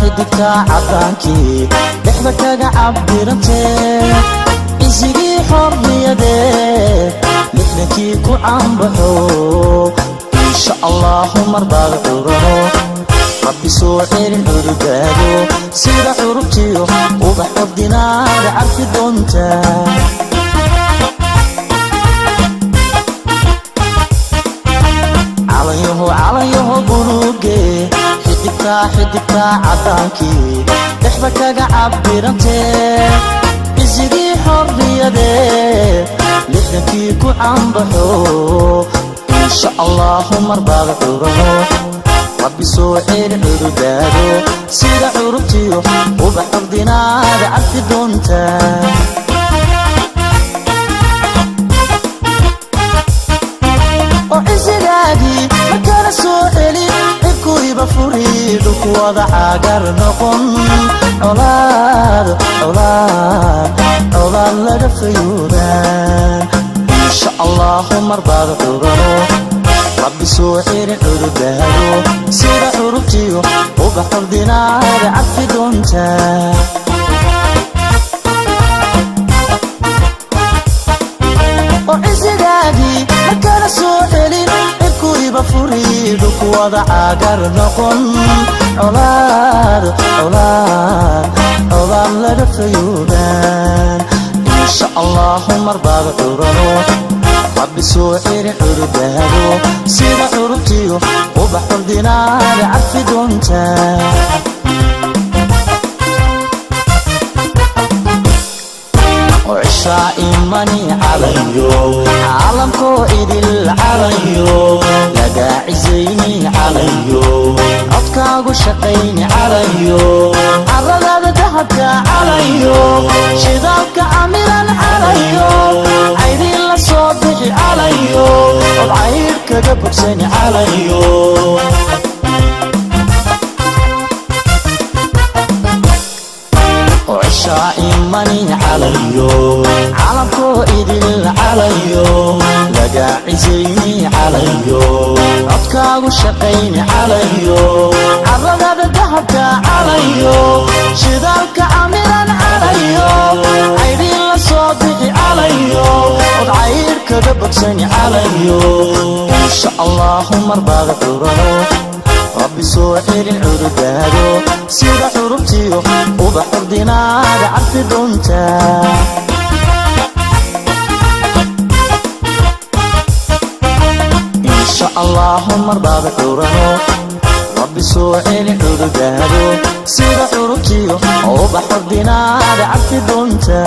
Xidigtaa caddaankii dhexda kaga cabirantee, cisigii xorriyadee 60kii ku caanbaxo. Insha Allahu marbaad curano, Rabbi soo celin cududaado, sida curubtiyo ubax ordinaada carfi doonta. Calanyaho, calanyaho buluuge, xidigtaa, xidigtaa caddaankii dhexda kaga cabirantee, cisigii xorriyadee 60kii ku caanbaxo. Insha Allahu marbaad curano, Rabbi soo celin cududaado, sida curubtiyo ubax ordinaada carfi doonta. Oo cisigaagii ma kala soo celin, cirkuyba furi, dhulku wada caagar noqon, colaad, colaad, colaad laga fayoobaan. Insha Allahu marbaad curano, Rabbi soo celin cududaado, sida curubtiyo ubax ordinaada carfi doonta. Oo cisigaagii ma kala soo celin, cirkuyba furi, dhulku wada caagar noqon, colaad, colaad, colaad laga fayoobaan. Insha Allahu marbaad curano, Rabbi soo celin cududaado, sida curubtiyo ubax ordinaada carfi doonta. Cishaa imani calayo, caalamkoo idil calayo, lagaa cisayni calayo, codkaagu shaqayni calayo, caradaada dahabka calayo, shidaalka camiran calayo, caydin la soo bixi calayo, od caydh kaga bogsani calayo. Cishaa imani calayo, caalamkoo idil calayo, lagaa cisayni calayo, codkaagu shaqayni calayo, caradaada dahabka calayo, shidaalka camiran calayo, caydin la soo bixi calayo, od caydh kaga bogsani calayo. Insha Allahu marbaad curano, Rabbi soo celin cududaado, sida curubtiyo ubax ordinaada carfi doonta. Insha Allahu marbaad curano, Rabbi soo celin cududaado, sida curubtiyo ubax ordinaada carfi doonta.